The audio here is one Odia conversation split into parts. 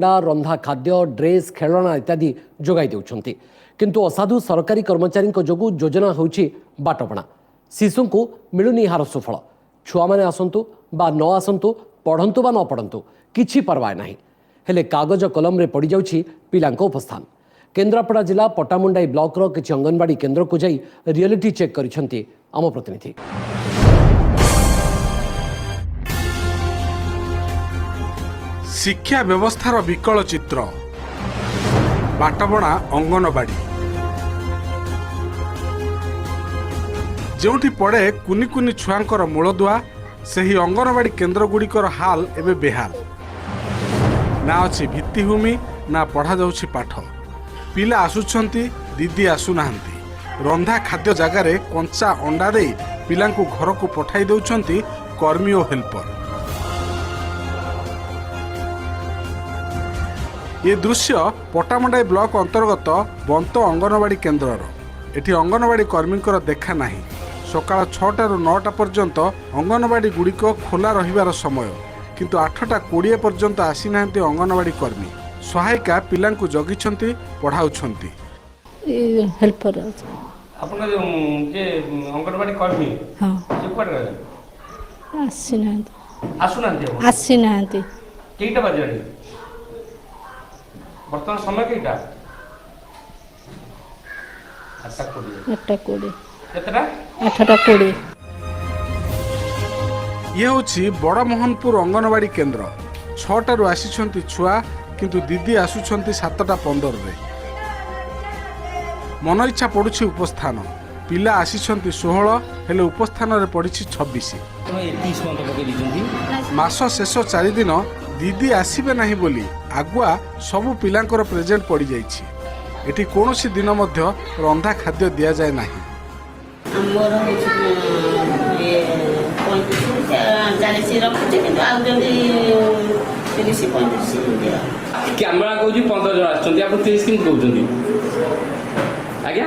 ରନ୍ଧା ଖାଦ୍ୟ, ଡ୍ରେସ୍, ଖେଳଣା ଇତ୍ୟାଦି ଯୋଗାଇ ଦେଉଛନ୍ତି। କିନ୍ତୁ ଅସାଧୁ ସରକାରୀ କର୍ମଚାରୀଙ୍କ ଯୋଗୁଁ ଯୋଜନା ହେଉଛି ବାଟବଣା। ଶିଶୁଙ୍କୁ ମିଳୁନି ଏହାର ସୁଫଳ। ଛୁଆମାନେ ଆସନ୍ତୁ ବା ନ ଆସନ୍ତୁ, ପଢ଼ନ୍ତୁ ବା ନ ପଢ଼ନ୍ତୁ, କିଛି ପରବାୟ ନାହିଁ। ହେଲେ କାଗଜ କଲମରେ ପଡ଼ିଯାଉଛି ପିଲାଙ୍କ ଉପସ୍ଥାନ। କେନ୍ଦ୍ରାପଡ଼ା ଜିଲ୍ଲା ପଟ୍ଟାମୁଣ୍ଡାଇ ବ୍ଲକର କିଛି ଅଙ୍ଗନବାଡ଼ି କେନ୍ଦ୍ରକୁ ଯାଇ ରିଆଲିଟି ଚେକ୍ କରିଛନ୍ତି ଆମ ପ୍ରତିନିଧି। ଶିକ୍ଷା ବ୍ୟବସ୍ଥାର ବିକଳ ଚିତ୍ର, ବାଟବଣା ଅଙ୍ଗନବାଡ଼ି, ଯେଉଁଠି ପଡ଼େ କୁନି କୁନି ଛୁଆଙ୍କର ମୂଳଦୁଆ, ସେହି ଅଙ୍ଗନବାଡ଼ି କେନ୍ଦ୍ରଗୁଡ଼ିକର ହାଲ ଏବେ ବେହାଲ। ନା ଅଛି ଭିତ୍ତିଭୂମି, ନା ପଢ଼ାଯାଉଛି ପାଠ। ପିଲା ଆସୁଛନ୍ତି, ଦିଦି ଆସୁନାହାନ୍ତି। ରନ୍ଧା ଖାଦ୍ୟ ଜାଗାରେ କଞ୍ଚା ଅଣ୍ଡା ଦେଇ ପିଲାଙ୍କୁ ଘରକୁ ପଠାଇ ଦେଉଛନ୍ତି କର୍ମୀ ଓ ହେଲ୍ପର। ଏ ଦୃଶ୍ୟ ପଟ୍ଟାମୁଣ୍ଡାଇ ବ୍ଲକ ଅନ୍ତର୍ଗତ ବନ୍ତ ଅଙ୍ଗନବାଡ଼ି କେନ୍ଦ୍ରର। ଏଠି ଅଙ୍ଗନବାଡ଼ି କର୍ମୀଙ୍କର ଦେଖା ନାହିଁ। ସକାଳ 6ଟାରୁ 9ଟା ପର୍ଯ୍ୟନ୍ତ ଅଙ୍ଗନବାଡ଼ି ଗୁଡ଼ିକ ଖୋଲା ରହିବାର ସମୟ, କିନ୍ତୁ 8:20 ପର୍ଯ୍ୟନ୍ତ ଆସିନାହାନ୍ତି ଅଙ୍ଗନବାଡ଼ି କର୍ମୀ। ସହାୟିକା ପିଲାଙ୍କୁ ଜଗିଛନ୍ତି, ପଢ଼ାଉଛନ୍ତି। ହେଲ୍ପର। ଆପଣ ଯୋଉ ଯେ ଅଙ୍ଗନବାଡ଼ି କର୍ମୀ, ହଁ। ସେ କୁଆଡ଼େ ଗଲେ? ଆସିନାହାନ୍ତି। ଆସୁନାହାନ୍ତି ଆପଣ? ଆସିନାହାନ୍ତି। କେଇଟା ବାଜିଲାଣି ବର୍ତ୍ତମାନ? ସମୟ କେଇଟା? 8:20। 8:20। କେତେଟା? 8:20। ଇଏ ହେଉଛି ବଡ଼ମୋହନପୁର ଅଙ୍ଗନବାଡ଼ି କେନ୍ଦ୍ର। 6ଟାରୁ ଆସିଛନ୍ତି ଛୁଆ, କିନ୍ତୁ ଦିଦି ଆସୁଛନ୍ତି 7:15ରେ। ମନ ଇଚ୍ଛା ପଡ଼ୁଛି ଉପସ୍ଥାନ। ପିଲା ଆସିଛନ୍ତି 16, ହେଲେ ଉପସ୍ଥାନରେ ପଡ଼ିଛି 26। ମାସ ଶେଷ 4 ଦିନ ଦିଦି ଆସିବେ ନାହିଁ ବୋଲି ଆଗୁଆ ସବୁ ପିଲାଙ୍କର ପ୍ରେଜେଣ୍ଟ ପଡ଼ିଯାଇଛି। ଏଠି କୌଣସି ଦିନ ମଧ୍ୟ ରନ୍ଧା ଖାଦ୍ୟ ଦିଆଯାଏ ନାହିଁ। ଆମର ହେଉଛି ଇଏ 35, 40 ରଖୁଛି, କିନ୍ତୁ ଆଉ ଯଦି 30, 35 ଏମିତି ଆଉ। କ୍ୟାମେରା କହୁଛି 15 ଜଣ ଆସୁଛନ୍ତି, ଆପଣ 30 କେମିତି କହୁଛନ୍ତି ଆଜ୍ଞା?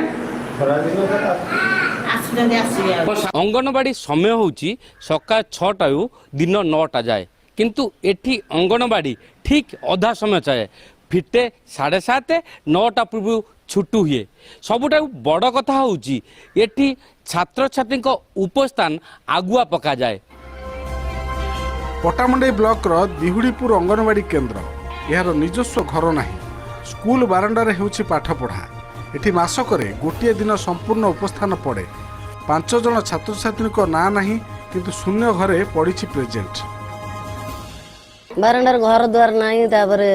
ଆସୁଛନ୍ତି, ଆସିବେ ଆଉ। ଅଙ୍ଗନବାଡ଼ି ସମୟ ହେଉଛି ସକାଳ 6ଟାରୁ ଦିନ 9ଟା ଯାଏ, କିନ୍ତୁ ଏଠି ଅଙ୍ଗନବାଡ଼ି ଠିକ୍ ଅଧା ସମୟ ଚାଲେ। ଫିଟେ 7:30, 9ଟା ପୂର୍ବରୁ ଛୁଟି ହୁଏ। ସବୁଠାରୁ ବଡ଼ କଥା ହେଉଛି, ଏଠି ଛାତ୍ରଛାତ୍ରୀଙ୍କ ଉପସ୍ଥାନ ଆଗୁଆ ପକାଯାଏ। ପଟ୍ଟାମୁଣ୍ଡାଇ ବ୍ଲକର ଦିହୁଡ଼ିପୁର ଅଙ୍ଗନବାଡ଼ି କେନ୍ଦ୍ର। ଏହାର ନିଜସ୍ୱ ଘର ନାହିଁ। ସ୍କୁଲ ବାରଣ୍ଡାରେ ହେଉଛି ପାଠପଢ଼ା। ଏଠି ମାସକରେ ଗୋଟିଏ ଦିନ ସମ୍ପୂର୍ଣ୍ଣ ଉପସ୍ଥାନ ପଡ଼େ। 5 ଜଣ ଛାତ୍ରଛାତ୍ରୀଙ୍କ ନାଁ ନାହିଁ, କିନ୍ତୁ ଶୂନ୍ୟ ଘରେ ପଡ଼ିଛି ପ୍ରେଜେଣ୍ଟ। ବାରଣ୍ଡାରେ ଘର ଦ୍ୱାର ନାହିଁ, ତାପରେ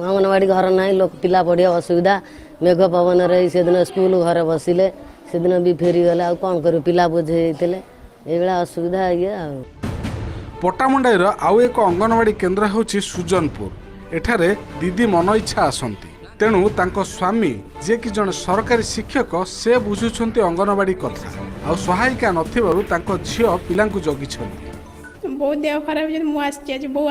ଅଙ୍ଗନବାଡ଼ି ଘର ନାହିଁ। ଲୋକ ପିଲା ପଢ଼ିବା ଅସୁବିଧା। ମେଘ ପବନରେ ସେଦିନ ସ୍କୁଲ ଘରେ ବସିଲେ, ସେଦିନ ବି ଫେରିଗଲେ। ଆଉ କ'ଣ କରିବୁ? ପିଲା ବୋଝେଇ ହେଇଥିଲେ। ଏଇଭଳିଆ ଅସୁବିଧା ଇଏ ଆଉ। ପଟ୍ଟାମୁଣ୍ଡାଇର ଆଉ ଏକ ଅଙ୍ଗନବାଡ଼ି କେନ୍ଦ୍ର ହେଉଛି ସୁଜନପୁର। ଏଠାରେ ଦିଦି ମନ ଇଚ୍ଛା ଆସନ୍ତି। ତେଣୁ ତାଙ୍କ ସ୍ୱାମୀ, ଯିଏକି ଜଣେ ସରକାରୀ ଶିକ୍ଷକ, ସେ ବୁଝୁଛନ୍ତି ଅଙ୍ଗନବାଡ଼ି କଥା। ଆଉ ସହାୟିକା ନଥିବାରୁ ତାଙ୍କ ଝିଅ ପିଲାଙ୍କୁ ଜଗିଛନ୍ତି। ବୋଉ ଦେହ ଖରାପ ହେଇଛନ୍ତି, ମୁଁ ଆସିଛି ଆଜି। ବୋଉ